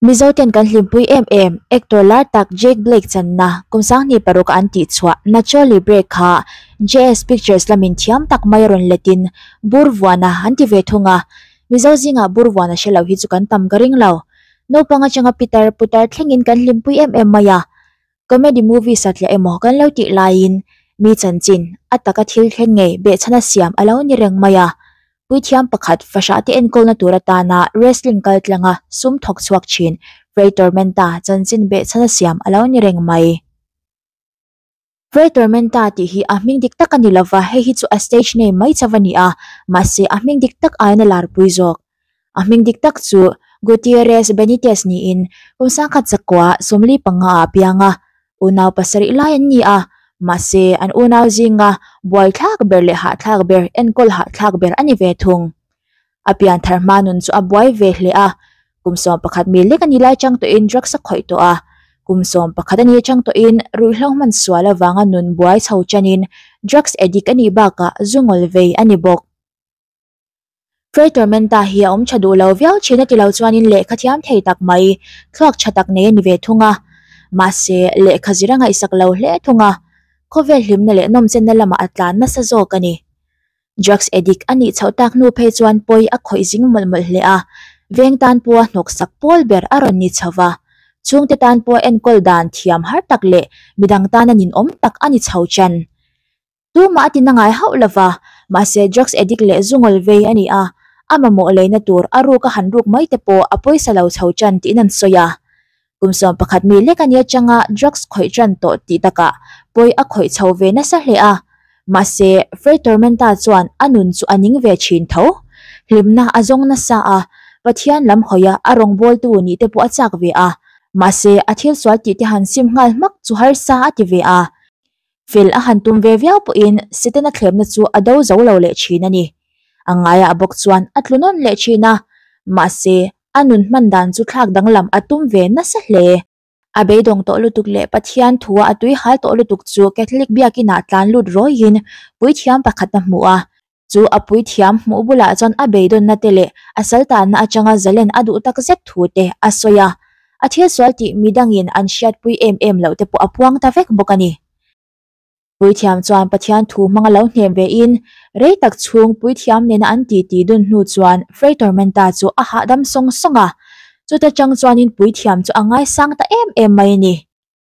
Mizoten kan hlimpui em em actor lar tak Jack Black channa kum 2006 a an tihchhuah Nacho Libre kha JS Pictures lamin thiam tak mai a rawn letin Burvuana an ti ve thung a, Mizo zingah Burvuana hre lo hi chu kan tam ka ring lo. Naupang atanga pitar putar thlengin kan hlimpui em em mai a, comedy movie satliah emaw kan lo tih laiin mi chanchin a taka thil thleng ngei behchhana siam a lo ni reng mai a. Puithiam pakhat fahrah te enkawlna tur atana wrestling kal tlanga sum thawk chhuak thin Frei Tormenta chanchin behchhana siam a lo ni reng mai. Frei Tormenta tih hi a hming dik tak a ni lova, hei hi chu a stage name mai chauh a ni a, mahse a hming dik tak aiin a larpui zawk. A hming dik tak chu Gutierrez Benitez niin kum 1945 ah a piang a, Unau pasarih lai an ni a, mahse an unau zinga buaithlak ber leh hahthlak ber, enkawl hahthlak ber a ni ve thung. A pian thar hma nun chu a buai ve hle a, kum 11 mi lek a ni lai chang tawhin drugs a khawih tawh a, kum 11 a ni chang tawhin ruihhlo hman sual avanga nun buai chho chanin drugs addict a nih bakah zu ngawl vei a ni bawk. Frei Tormenta hi a awm tha duh lo viau thin a ti lo chuanin lehkha thiam thei tak mai, thluak tha tak nei a ni ve thung a. Mahse, lehkha zir a ngaihsak lo hle thung a, khawvel hlimna leh nawmchenna lamah a tlan nasa zawk a ni. Drugs addict a nih chhoh tak hnu phei chuan pawi a khawih zing mawlh mawlh hle a, veng tan pawha hnawksak pawl ber a rawn ni chho va. Chhungte tan pawha enkawl dan thiam har tak leh midang tana ninawm tak a ni chho chan. Tumah a ti na ngai hauh lova, mahse drugs addict leh zu ngawl vei a ni a, a mamawh leina tur a ruk a han ruk mai te pawh a pawisa lo chho tan tiin an sawi a. Kum 11 mi lek a nia changa drugs khawih tan tawh tih takah pawi a khawih chho ve nasa hle a, mahse Frei Tormenta chuan a nun chu a ning ve thin tho. Hlimna a zawng nasa a, Pathian lam hawia a rawngbawltu nih te pawh a chak ve a, mahse a thil sual tih te han sim nghal hmak chu harsa a ti ve a. Fel a han tum ve viau pawhin Setana thlemna chu a do zo lo leh thin a ni. A ngaiah bawk chuan a tlu nawn leh thin a, mahse a nun hman dan chu thlak danglam a tum ve nasa hle. A beidawng tawh lutuk leh Pathian thua a tui hal tawh lutuk chu Catholic biakinah tlan lut rawiin puithiam pakhat a hmu a. Chu a puithiam hmuh bulah chuan a beidawnna te leh a saltanna atanga zalen a duh tak zet thu te a sawi a, a thil sual tih midangin an hriatpui em em loh te pawh a puang ta vek bawk a ni. Puithiam chuan Pathian thu hmanga lo hnem ve in, rei tak chhung puithiam nena an titi dun hnu chuan Frei Tormenta chu a hahdam sawng sawng a, chuta tang chuanin puithiam chu a ngaisang ta em em mai a ni.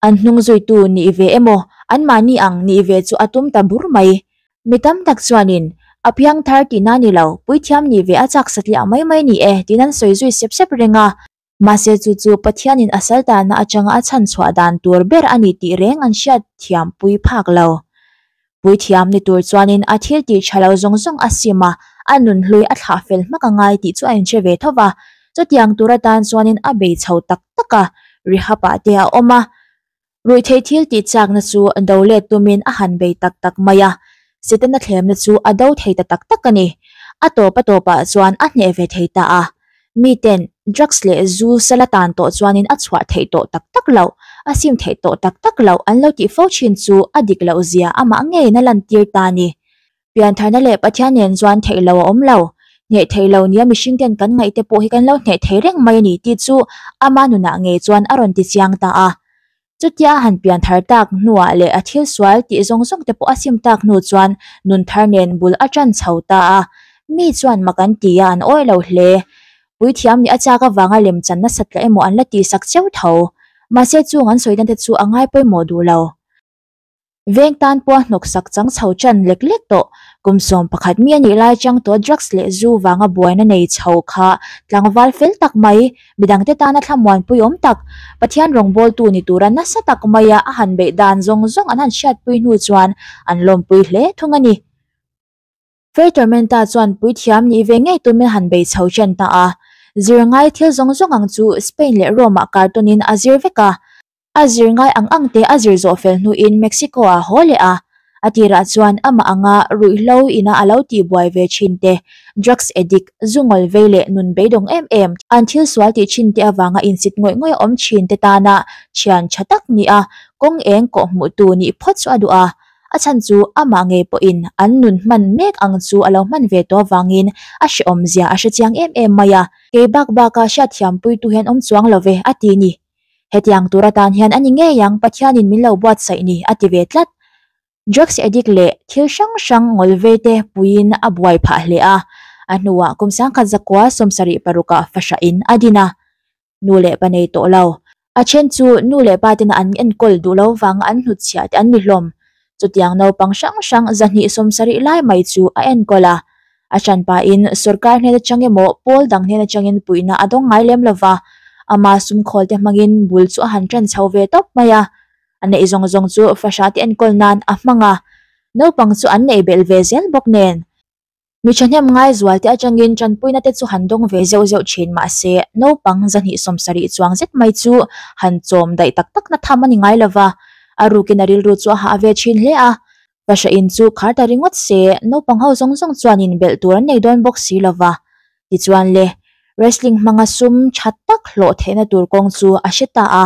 An hnung zuitu nih ve emaw, anmahni ang nih ve chu a tum ta bur mai. Mi tam tak chuanin, A piang thar tihna ni lo, puithiam nih ve a chak satliah mai mai ni e, tiin an sawi zui sep sep reng a. Mahse chu chu Pathianin a saltana atanga a chhan chhuah dan tur ber a ni tih reng an hriat thiam pui phak lo. Puithiam ni tur chuanin a thil tih tha lo zawng zawng a sim a, a nun hlui a thlah fel hmak a ngai tih chu a inhre ve tho va. Chutiang tur atan chuanin a bei chho tak tak a, rehab ah te a awm a. Ruihtheih thil tih chakna chu do let tumin a han bei tak tak mai a, Setana thlemna chu a do thei ta tak tak a ni. A tawp a tawpah chuan a hneh ve thei ta a. Miten drugs leh zu sala tan tawh chuanin a chhuah theih tawh tak tak loh, a sim theih tawh tak tak loh an lo tih fo thin chu a dik loh zia amah ngeiin a lantir ta a ni. Piantharna leh Pathian nen chuan theih lo a awm lo. Hneh theih lo nia mihring ten kan ngaih te pawh hi kan lo hneh thei reng mai a ni tih chu ama nunah ngei chuan a rawn ti chiang ta a. Chutia a han pian thar tak hnuah leh a thil sual tih zawng zawng te pawh a sim tak hnu chuan nun thar nen bul a tan chho ta a. Mi chuan mak an ti a, an awi lo hle. Puithiam nih a chak avanga lemchan nasat tla emaw an la tihsak cheu tho. Mahse chung an sawi dan te chu a ngai pawimawh duh lo. Veng tan pawh a hnawk sak chang chho tan lek lek tawh. Kum 11 mi a nih lai chang tawh drugs leh zu vanga buaina nei chho kha tlangval fel tak mai, midangte tana thlamuanpui awm tak, Pathian rawngbawltu ni tura nasa tak maia a han beih dan zawng zawng an han hriatpui hnu chuan an lawmpui hle thung a ni. Frei Tormenta chuan puithiam nih ve ngei tumin han bei chho ṭan ta a. Zir ngai thil zawng zawng ang chu Spain leh Rome-ah kartawnin a zir vek a. A zir ngai ang ang te a zir zawh fel hnuin Mexico ah haw leh a, a tirah chuan amah anga ruihhlo ina a lo tihbuai ve thin te, drugs addict, zu ngawl vei leh nun beidawng em em, an thil sual tih thin te avanga insit ngawih ngawih awm thin te tana thian tha tak nia kawng eng kawhhmuh tu nih phawt chu a duh a. A chhan chu amah ngei pawhin an nun hman mek ang chu a lo hman ve tawh avangin a hrehawmzia a hrechiang em em mai a. Kei bak baka hriatthiampuitu hian awm chuang lo ve, a ti ni. Hetiang tur atan hian a ni ngei ang Pathianin min lo buatsaih ni, a ti ve tlat. Drugs addict leh thil hrang hrang ngawl vei te puiin a buai phah hle a, a hnuah kum 1976 ah fahrahin a din a. Nu leh pa nei tawh lo. A then chu nu leh pa tena an enkawl duh lo vanga an hnutchhiah te an ni hlawm. Chutiang naupang hrang hrang 270 lai mai chu a enkawl a. A hranpain sorkar hnen atang emaw pawl dang hnen atangin puihna a dawng ngai lem lova, ama sumkhawl te hmangin bul chu a han tan chho ve tawp mai a. A neih zawng zawng chu fahrah te enkawl nan a hmang a, naupang chu an neih belh ve zel bawk nen. Mi thahnem ngaizual te atangin tanpuina te chu han dawng ve zeuh zeuh thin mah se, naupang 270 chuang zet mai chu han chawm daih tak tak na tham a ni ngai lova, a rukin a rilru chu a hah ve thin hle a. Fahrah in chu khar ta ringawt se, naupang ho zawng zawng chuanin belh tur an nei dawn bawk si lova. Tichuan le, wrestling hmanga sum tha tak hlawh theihna tur kawng chu a hre ta a.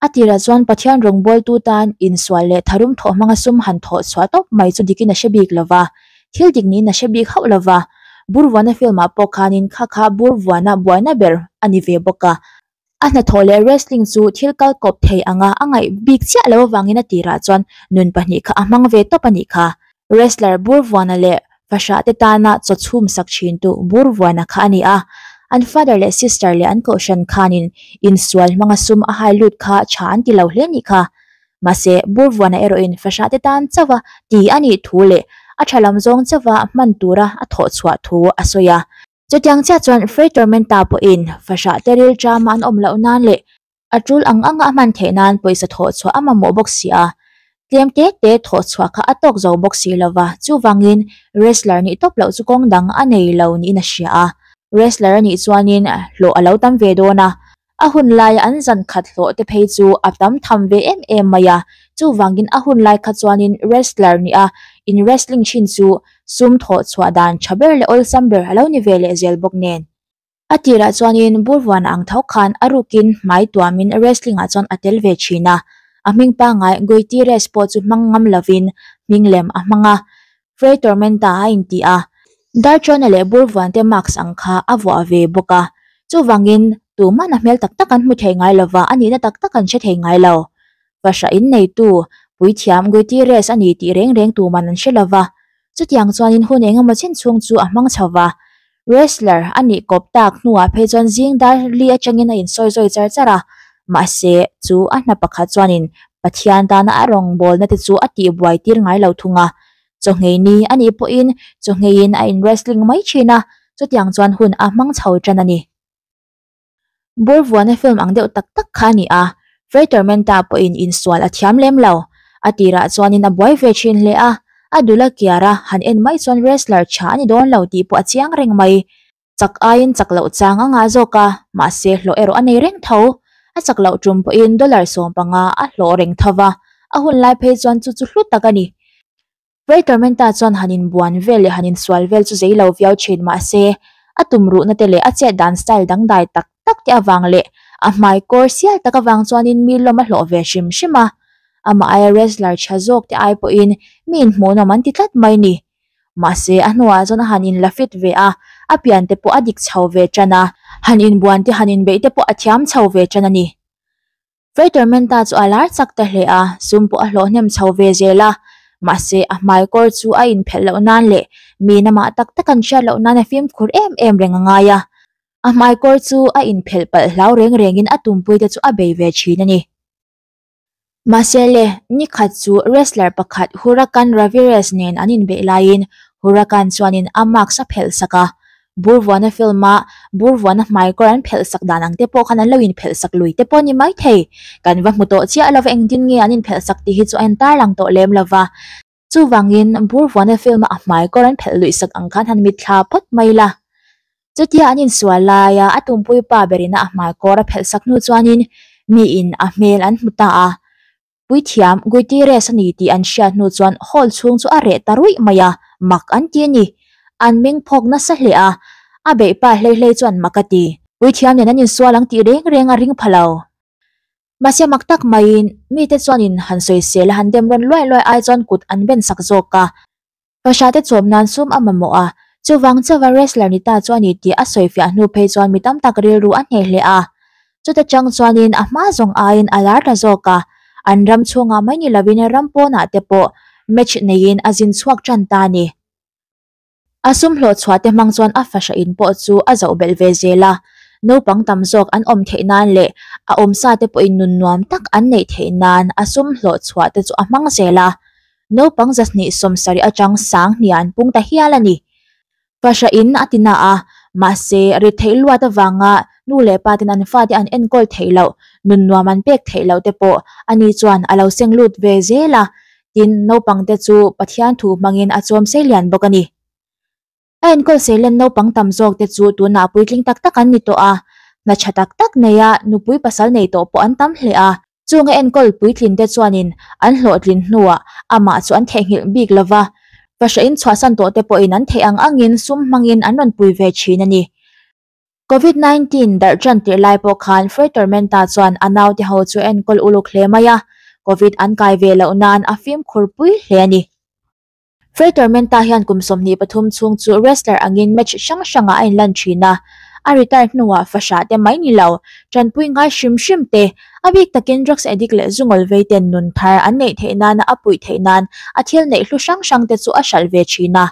A tirah chuan Pathian rawngbawltu tan insual leh tharum thawh hmanga sum han thawh chhuah tawp mai chu dikin a hre bik lova, thil dik niin a hre bik hauh lova. Burvuana film ah pawh khanin kha kha Burvuana buaina ber a ni ve bawk a. A hnathawh leh wrestling chu thil kal kawp thei anga a ngaih bik chiah lo avangin a tirah chuan nun pahnih kha a hmang ve tawp a nih kha. Wrestler Burvuana leh fahrah te tana chaw chhum sak thintu Burvuana kha a ni a. An father leh sister leh an kohhran khanin insual hmanga sum a hai lut kha tha an ti lo hle nih kha. Mahse, Burvuana erawhin fahrah te tan chauha ti a nih thu leh a tha lam zawng chauha hman tura a thawh chhuah thu a sawi a. Chutiang chiah chuan Fray Tormenta pawhin fahrah te rilṭama an awm loh nan leh A tul ang anga a hman theih nan pawisa thawh chhuah a mamawh bawk si a, tlem te te thawh chhuah kha a tawk zo bawk si lova, chuvangin wrestler nih tawp loh chu kawng dang a nei lo niin a hria a. Wrestler a nih chuanin hlawh a lo tam ve dawn a, a hun laia an zan khat hlawh te phei chu a tam tham ve em em mai a, chuvangin a hun lai kha chuanin wrestler nih a in wrestling thin chu sum thawh chhuah dan tha ber leh awlsam ber a lo ni ve leh zel bawk nen. A tirah chuanin Burvuan ang tho khan a rukin hmai tuamin wrestling ah chuan a tel ve thin a, a hming pangngai Guitierrez pawh chu hmang ngam lovin hming lem a hmang a, Frey Tormenta a inti a, Darchawna leh Burvuan te mask ang kha a vuah ve bawk a, chuvangin tuman a hmel tak tak an hmu thei ngai lova a nihna tak tak an hre thei ngai lo. Fahrah in neitu puithiam Guitierrez a ni tih reng reng tuman an hre lova, chutiang chuanin hun engemaw chin chhung chu a hmang chho va, Wrestler a nih kawp tak hnuah phei chuan zing dar li atangin a insawi zawi char char a, mahse chu a hna pakhat chuanin Pathian tana a rawngbawlna te chu a tihbuai tir ngai lo thung a. Chawhngei ni a nih pawhin chawhngeiin a in wrestling mai thin a, chutiang chuan hun a hmang chho tan a ni. Burvuana film ang deuh tak tak kha a ni a, Frey Tormenta pawhin insual a thiam lem lo. A tirah chuanin a buai ve thin hle a, a dul a kiar a, han en mai chuan wrestler tha a ni dawn lo tih pawh a chiang reng mai. Chak aiin chak loh chang a ngah zawk a, mahse hlawh erawh a nei reng tho. A chak loh tum pawhin dollar 15 a hlawh reng tho va, a hun lai phei chuan chu chu hlu tak a ni. Frey Tormenta chuan han inbuan vel leh han insual vel chu zei lo viau thin mah se, a tumruhna te leh a chet dan style dangdai tak tak te avang leh a hmai kawr sial tak avang chuanin mi lawm a hlawh ve hrim hrim a. Amah aia wrestler tha zawk te ai pawhin mi inhmuhnawm an ti tlat mai ni. Mahse, a hnuah chuan a han inla fit ve a, a pian te pawh a dik chho ve tan a, han inbuan te han inbeih te pawh a thiam chho ve tan a ni. Frey Tormenta chu a lar chak ta hle a, sum pawh a hlawh hnem chho ve zel a. Mahse, a hmai kawr chu a inphelh loh nan leh mi namah tak tak an hriat loh nan a fimkhur em em reng a ngai a. A hmai kawr chu a inphelh palh hlau reng rengin a tumpuite chu a bei ve thin a ni. Mahse le, ni khat chu wrestler pakhat Huracan Ravirez nen an inbeih laiin Huracan chuanin a mask a phelh sak a. Burvuana film a Burvuana hmaikawr an phelh sak dan ang te pawh khan an lo inphelh sak lui te pawh a ni maithei. Kan va hmu tawh chiah lova engtin nge an inphelh sak tih hi chu a intar lang tawh lem lova. Chuvangin Burvuana film a a hmaikawr an phelh luih sak ang khan han mitthla phawt mai la. Chutia an insual laia a tumpui pa berin a hmaikawr a phelh sak hnu chuanin miin a hmel an hmu ta a. Puithiam Guitierrez a ni tih an hriat hnu chuan hall chhung chu a reh ta ruih mai a, mak an ti a ni. An meng phawk nasa hle a, a beih pa hlei hlei chuan mak a ti. Puithiam nen an insual ang tih reng reng a ring pha lo. Mahse mak tak maiin mite chuanin han sawisel a han dem rawn luai luai ai chuan kut an ben sak zawk a. Fahrah te chawm nan sum a mamawh a, chuvang chauha wrestler ni ta chu a ni tih a sawifiah hnu phei chuan mi tam tak rilru a hneh hle a. Chuta chang chuanin a hma zawng aiin a lar ta zawk a, an ram chhungah mai ni lovin ram pawnah te pawh match neiin a zin chhuak tan ta a ni. A sum hlawh chhuah te hmang chuan a fahrah in pawh chu a zoh belh ve zel a, naupang tam zawk an awm theih nan leh a awmsa te pawhin nun nuam tak an neih theih nan a sum hlawh chhuah te chu a hmang zel a. Naupang zahnih 70 atang 2000 an pung ta hial a ni. Fahrah in a ti na a, mahse rit theih luat avanga nu leh pa ten an fate an enkawl theih loh, nun nuam an pek theih loh te pawh ani chuan a lo seng lut ve zel a, tin naupang te chu Pathian thu hmangin a chawm sei lian bawk a ni. A enkawl seilen naupang tam zawk te chu tunah puitling tak tak an ni tawh a, hna tha tak tak neia nupui pasal nei tawh pawh an tam hle a. Chung a enkawl puitlin te chuanin an hlawhtlin hnuah amah chu an theihnghilh bik lova, fahrah in chhuahsan tawh te pawhin an theih ang angin sum hmangin an rawn pui ve thin a ni. Covid 19 darh tan tirh lai pawh khan Fray Tormenta chuan a naute ho chu enkawl uluk hle mai a, Covid an kai ve loh nan a fimkhur pui hle a ni. Fray Tormenta hian kum 23 chhung chu wrestler angin match hrang hrangah a inlan thin a, a retire hnuah fahrah te mai ni lo, tanpui ngai hrim hrim te, a bik takin drugs addict leh zungawl vei ten nun thar an neih theih nana a puih theih nan a thil neih hlu hrang hrang te chu a hralh ve thin a.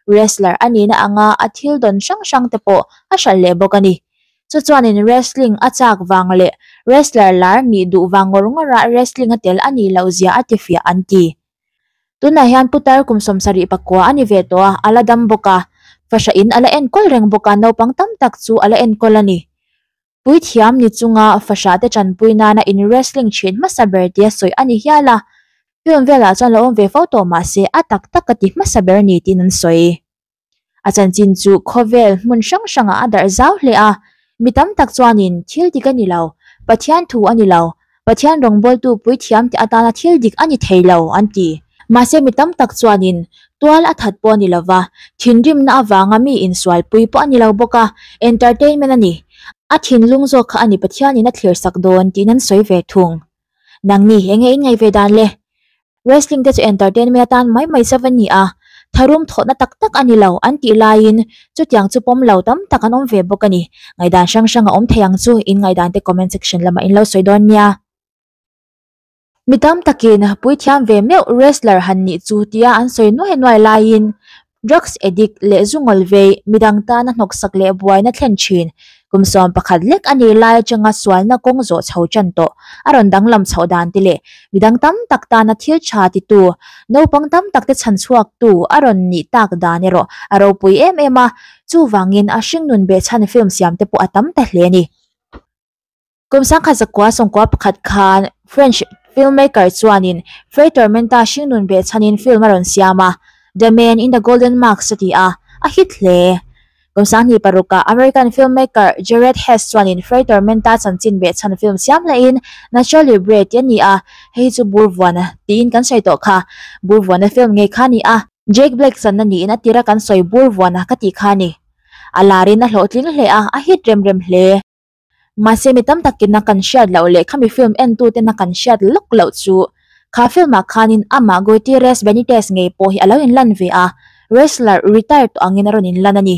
Wrestler a nihna anga a thil dawn hrang hrang te pawh a hralh leh bawk a ni. Chu chuanin wrestling a chak vang leh wrestler lar nih duh vang ngawr ngawra wrestling a tel a nih loh zia a tifiah an ti. Tunah hian putar kum 79 a ni ve tawh a, a la dam bawk a. Fahrah in a la enkawl reng bawk a, naupang tam tak chu a la enkawl a ni. Puithiam ni chunga fahrah te tanpui nana in wrestling thin hmasa ber tia sawi a ni hial a. Film velah chuan lo awm ve fo tawh mahse a tak tak a ti hmasa ber ni tiin an sawi. A chanchin chu khawvel hmun hrang hrangah a darh zau hle a, mi tam tak chuanin thil dik a ni lo, Pathian thu a ni lo, Pathian rawngbawltu puithiam te atana thil dik a ni thei lo an ti. Mahse mi tam tak chuanin tual a that pawh a ni lova, thinrimna avanga mi insualpui pawh a ni lo bawk a, entertainment a ni. A thinlung zawk kha a ni Pathianin a thlir sak dawn tiin an sawi ve thung. Nangni enge in ngaih ve dan le? Wrestling te chu entertainment atan mai mai chauh a ni a, tharum thawhna tak tak a ni lo an tih laiin chutiang chu pawm lo tam tak an awm ve bawk a ni. Ngaihdan hrang hrang a awm thei ang chu in ngaihdan te comment section lamah in lo sawi dawn nia. Mi tam takin puithiam ve meuh wrestler han nih chu tia an sawi nuai nuai laiin drugs addict leh zungawl vei midang tana hnawksak leh buaina thlen thin kum 11 lek a nih lai atanga sualna kawng zawh chho tan tawh a rawn danglam chhoh dan te leh midang tam tak tana thil tha titu naupang tam tak te chhan chhuak tu a rawn nih tak dan erawh a ropui em em a, chuvangin a hringnun behchhan film siam te pawh a tam ta hle a ni. Kum 1991 khan French filmmaker chuanin Fray Tormenta hringnun behchhanin film a rawn siam a, The Man in the Golden Mask a ti a, a hit hle. Kum 2006 American filmmaker Jared Hess chuanin Fray Tormenta chanchin behchhan film siam lehin Nacho Libre ti a ni a, hei hi chu Burvuana tiin kan sawi tawh kha. Burvuana film ngei kha a ni a, Jake Black channa niin a tira kan sawi Burvuana ka tih kha a ni. A larin a hlawhtling hle a, a hit rem rem hle. Mahse mi tam takin a kan hriat loh leh khami film en tu ten a kan hriat lawk loh chu kha film ah khanin amah Gutierrez Benitez ngei pawh hi a lo inlan ve a, wrestler retire tawh angin a rawn inlan a ni.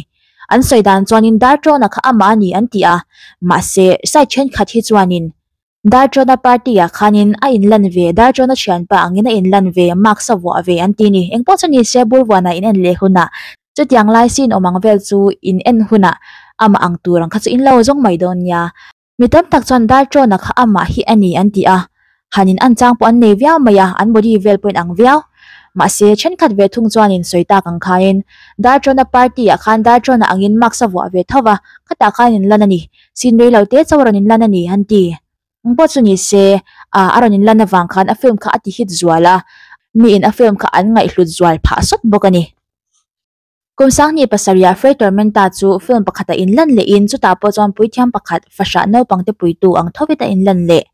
An sawi dan chuanin Dartrawna kha amah a ni an ti a, mahse side thenkhat hi chuanin Dartrawna party ah khanin a inlan ve, Dartrawna thianpa angin a inlan ve, mask a vuah ve an ti ni. Engpawh chu ni se Burvuana in en leh hunah chutiang lai scene awm ang vel chu in en hunah amah ang tur ang kha chu in lo zawng mai dawn nia. Mi tam tak chuan Dartrawna kha amah hi a ni an ti a, hanin an chang pawh an nei viau mai a, an body vel pawhin ang viau. Mahse thenkhat ve thung chuanin sawi tak ang khanin Dartrawna party ah khan Dartrawna angin mask a vuah ve tho va, khatah khan inlan a ni. Scene rei lo te chauh a rawn inlan a ni an ti. Engpawh chu ni se, a a rawn inlan avang khan a film kha a ti hit zual a, miin a film kha an ngaihhlut zual phah sawt bawk a ni. Kum 2007 Fray Tormenta chu film pakhat a inlan lehin chutah pawh chuan puithiam pakhat fahrah naupang te puitu ang thovit a inlan leh.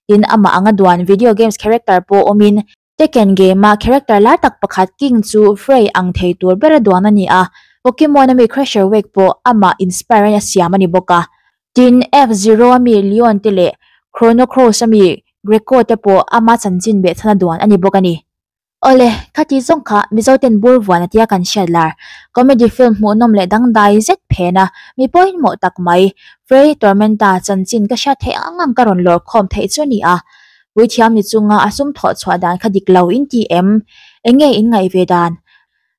Tin, amah anga duan video games character pawh awmin Tekken game-a character lar tak pakhat King chu Frey ang thei tur bera duan a ni a, Pokemon ami Crasher Wake pawh amah inspire a siam a ni bawk a. Tin, F-Zero ami Leon te leh Chrono Cross ami Greco te pawh ama chanchin behchhana duan a ni bawk a ni. Awle, khati zawng kha Mizoten bur vuan atia kan hriat lar. Comedy film hmuhnawm leh dangdai zet phen a, mi pawimawh tak mai, Frey Tormenta chanchin ka hriat theih ang ang ka rawn lawr khawm theih chu a ni a. Puithiam ni chunga a sum thawh chhuah dan kha dik lo in ti em? Enge in ngaih ve dan?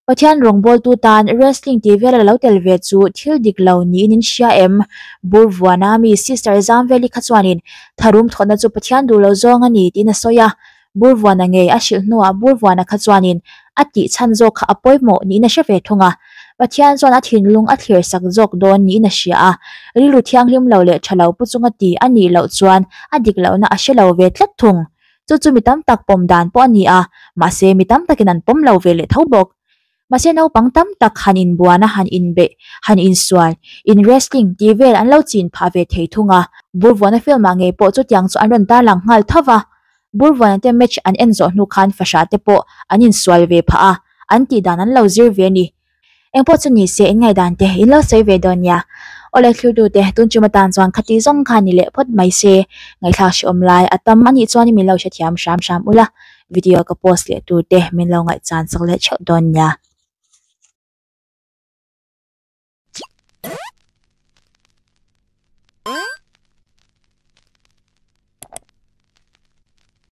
Pathian rawngbawltu tan wrestling tih vel a lo tel ve chu thil dik lo niin in hria em? Bur vuana mi Sister Zamveli kha chuanin tharum thawhna chu Pathian duh lo zawng a ni tiin a sawi a. Bur vuana ngei a hrilh hnuah bur vuana kha chuanin a tih chhan zawk kha a pawimawh niin a hre ve thung a. Pathian chuan a thinlung a thlir sak zawk dawn niin a hria a. Rilru thianghlim lo leh tha lo pu chunga ti a nih loh chuan a dik lohna a hre lo ve tlat thung. Chu chu mi tam tak pawm dan pawh a ni a, mahse mi tam takin an pawm lo ve leh tho bawk. Mahse naupang tam tak han inbuan a, han inbeih, han insual, in wrestling tih vel an lo chin phah ve thei thung a. Burvuana film ah ngei pawh chutiang chu an rawn tarlang nghal tho va. Burvuana te match an en zawh hnu khan fahrah te pawh an insual ve phah a, an tih dan an lo zir ve a ni. Engpawh chu ni se in ngaihdan te in lo sawi ve dawn nia. Awle thlir te tun chum atan chuan khati zawng kha ni leh phawt mai se. Ngaihthlak hre awm lai a tam anih chuan min lo hrethiam hram hram ula. Video ka post leh tur te min lo ngaihchan sak leh theuh dawn nia.